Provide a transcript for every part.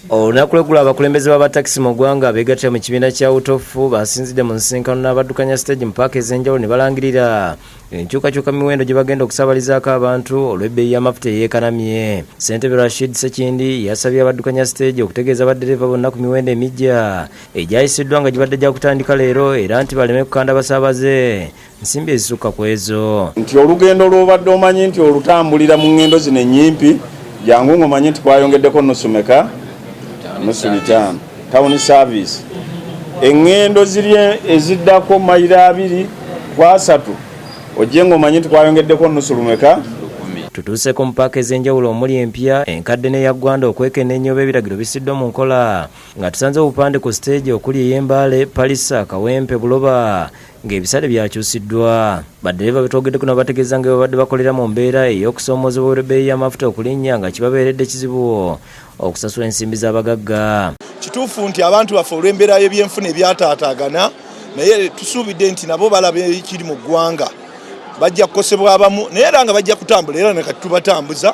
Olunaku lweggulo, abakulembeze b'abatakisi mu ggwanga abeegattira mu kibiina kya UTOF basinzidde mu nsisinkano n'abaddukanya siteegi mu paaka ez'enjawulo ne balangirira enkyukakyuka mu miwendo gye bagenda okusaabalizaako abantu olw'ebbeeyi y'amafuta eyeekanamye. Ssentebe Rashid Sekindi yasabye abaddukanya siteegi okutegeeza baddereeva bonna ku miwendo emiggya egyayisiddwa nga gibadde gya kutandika leero, era nti baleme kukanda basaabaze nsimbi ezisukka ku ezo. Nti olugendo lw'obadde omanyi nti olutambulira mu ŋŋendo zino ennyimpi, jangu ng'omanyi nti kwayongeddeko nusu meka? Nusu 500 town service. Eŋŋendo ziri eziddako mayiro 2 ku 3, ojje ng'omanyi nti kwayongeddeko nusu lumeka? Tutuuseeko mu paaka ez'enjawulo omuli empya, enkadde n'eya Ggwanda okwekenneenya oba ebiragiro bisiddwa mu nkola, nga tusanze obupande ku siteegi okuli ey'Embaale, Palisa, Kawempe, Buloba ng'ebisale byakyusiddwa. Baddereeva betwogeddeko nabo bategeeza nga babadde bakolera mu mbeera ey'okusoomoozebwa olw'ebbeeyi y'amafuta okulinnya, nga kibabeeredde kizibu okusasula ensimbi z'abagagga. Kituufu nti abantu baffe olw'embeera y'ebyenfuna ebyataataagana, naye tusuubidde nti nabo balaba ekiri mu ggwanga, bajja kukosebwa abamu, naye era nga bajja kutambula, era nakati tubatambuza.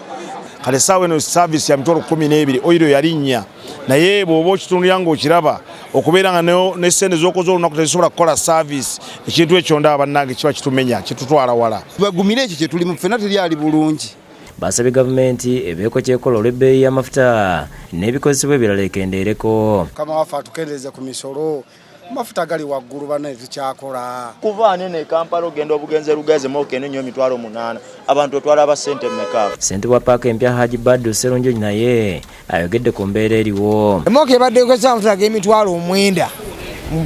Kale essaawa eno service ya 120,000, oil yalinnya, naye bw'oba okitunulira ng'okiraba okubeera nga ne sente z'okoze olunaku tezisobola kukola service, ekintu ekyo ndaba bannange kiba kitumenya, kitutwala wala. Bagumire ekyo kyetulimu ffenna, teryali bulungi. Basabye gavumenti ebeeko kyekola olw'ebbeeyi y'amafuta n'ebikozesebwa ebirala ekendeereko. Mukama waffe atukendeeze ku misolo, amafuta gali waggulu, bannaye tukyakola. Kuva nene e Kampala ogenda obugenze Lugezi moka eno nnyo 800,000, abantu otwala aba ssente mmeka? Ssentebe wa paaka empya Haji Badru Serunjogi naye ayogedde ku mbeera eriwo. Emoka ebadde ekozesa amafuta g'emitwalo 9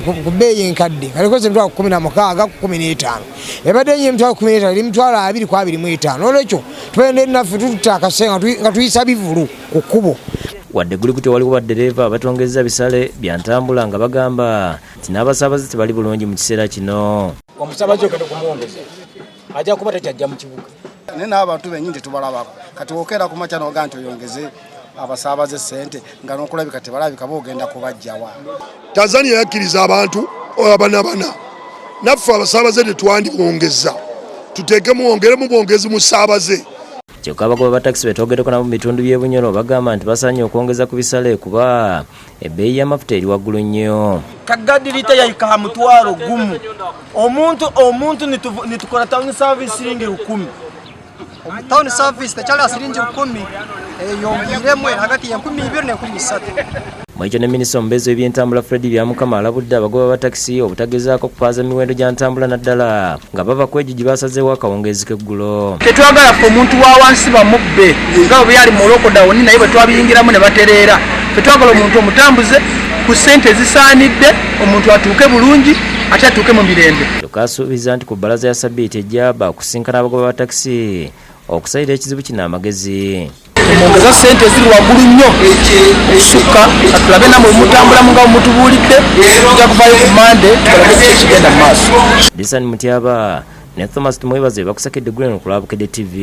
ku bbeeyi enkadde, kati ekozesa 160,000 ku 15. Ebadde enyo 150,000, eri 225,000. Olwekyo tubende naffe tututte akase nga tuyisa bivulu ku kkubo. Wadde guli gutyo, waliwo baddereeva abatongezza bisale bya ntambula nga bagamba nti n'abasaabaze tebali bulungi mu kiseera kino. Omusaabaze ogenda okumwongeza, ajja kuba takyajja mu kibuga. Naye n'abantu benyini tetubalabako. Kati wokeera ku makya nogaa nti oyongeze abasaabaze sente nga n'okulabika tebalabika, boogenda kubajjawa? Tanzania yakkiriza abantu abanabana, naffe abasaabaze tetwandibongeza, tuteekemu wongeremu bwongezi musaabaze. Kyokka abagoba ba takisi betwogeddeko nabo mu bitundu by'e Bunyoro bagamba nti basaanye okwongeza ku bisale kuba ebbeeyi y'amafuta eri waggulu nnyo. Kagadi lita yahika ha 10,000. Omuntu nitukora town service siringi 1,000. Town service tekyali ha siringi 1,000, eyongiiremu, eri hagati y'2,000 n'1,300. Mu ekyo ne minisita omubeezi w'ebyentambula Fred Byamukama alabudde abagoba ba takisi obutagezaako kupaaza miwendo gya ntambula, naddala nga bava ku egyo gye basazeewo akawungeezi k'eggulo. Tetwagala ffe omuntu wa wansi bamubbe nga bwe byali mu lockdown, naye bwe twabiyingiramu ne batereera. Tetwagala omuntu omutambuze ku ssente ezisaanidde, omuntu atuuke bulungi ate atuuke mu mirembe. Kyokka asuubiza nti ku bbalaza ya sabbiiti ejja bakusinkana abagoba ba takisi okusalira ekizibu kino amagezi. Mwongeza sente eziri waggulu nnyo okusukka, katulabe namwe mutambulamu nga mutubuulidde. Tujja kuvaayo ku Mande tulabe ki ekigenda mu maaso. Disan Mutyaba ne Thomas Tumwebaze bakusakedde Glen ku Lwabukedde TV.